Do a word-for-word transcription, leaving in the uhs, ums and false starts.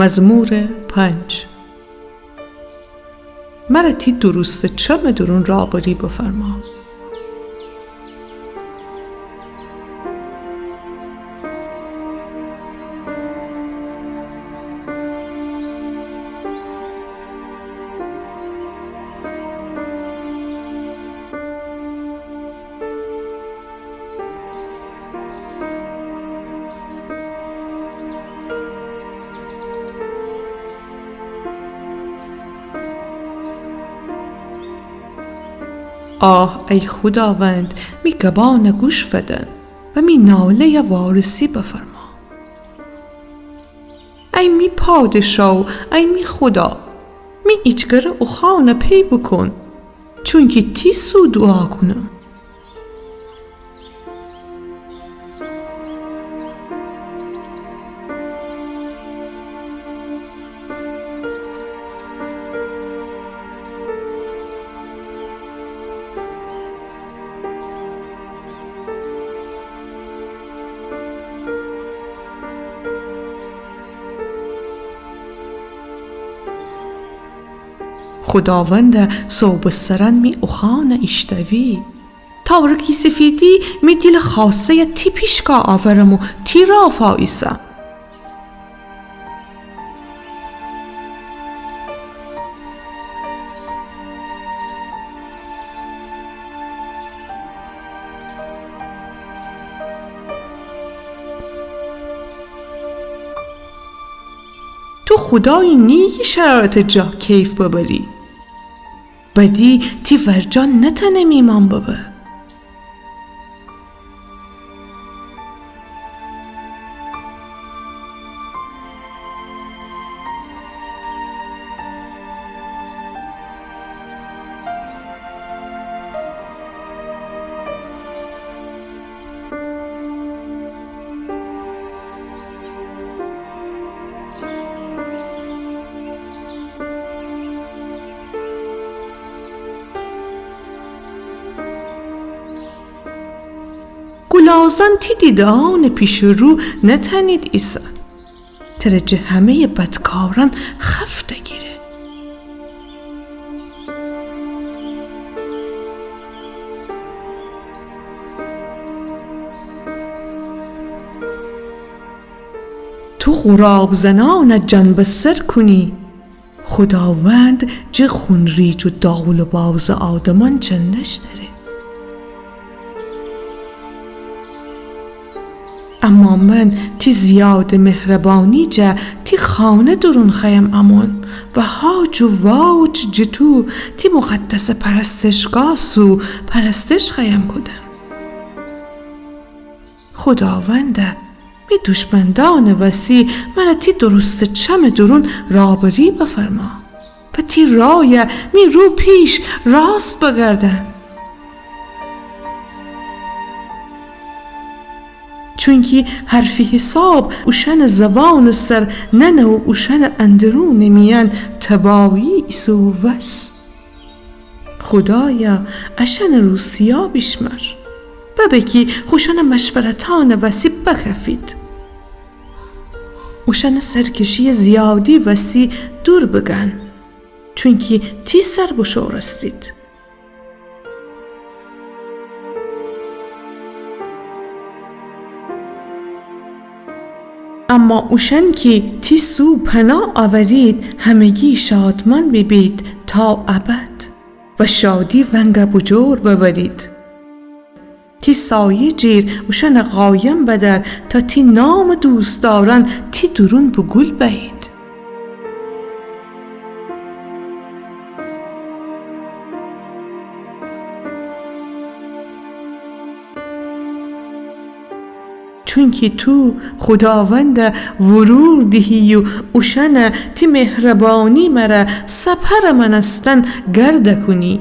مزمور پنج. مره تی درستٚ چمٚ درون رابری بفرما. آه، ای خوداوند، می گبانَ گوش فدن و می ناله‌یَ وارسی بفرما. ای می پادشا و ای می خودا، می ایجگرٚ اوخوأنَ پی بوکون، چونکی تی سو دوعا کونم. خوداوند، صوبٚ سرأن می اوخوأنَ ایشتوی. تاورٚ کیسه‌فیدی می دیلٚ خوأسته‌یَ تی پیشکا آورم و تی رأ فأیسم. تو خودایی نییی کی شرارتٚ جا کیف ببری. بدی تی ورجه نتأنه میمان ببه. گلازأن تی دیده‌یأنٚ پیشٚ رو نتأنید ایسن. تره جٚه همه‌یٚ بدکارأن خفت گیره. تو غراب زنأنَ جان به سر کونی. خوداوند جٚه خونریج و داغلٚ بازٚ آدمأن چندش دأره. اما من تی زیادٚ مهربانی جا تی خانه درون خوأیم امون و هاج و واج جٚه تو تی مقدسٚ پرستشگاه سو پرستش خوأیم کودن. خوداوندا، می دوشمندأنٚ وسی مره تی درستٚ چمٚ درون رابری بفرما و تی رأی می رو پیش راست بگردأن. چونکی حرفی حساب اوشأنٚ زبانٚ سر ننه و اوشأنٚ اندرونٚ میأن تباهی ایسه و وس. خودایا، اشأنٚ روسیا بیشمر. ببه کی خوشأنٚ مشورتأنٚ وسی بکفید. اوشأنٚ سرکشی زیادی وسی دور بگأن، چونکی تی سر بشورستید. اما اوشأن کی تی سو پناه آورید، همگی شادمان بیبید تا ابد و شادی ونگه بوجور بورید. تی سایه جیر اوشأنه قایم بدأر تا تی نامٚ دوستدارأن تی دورون بوگول بأیید. چونکی تو خوداونده ورور دیهی و اوشأنه تی مهربانی مره سپرٚ مأنستن گرده کونی.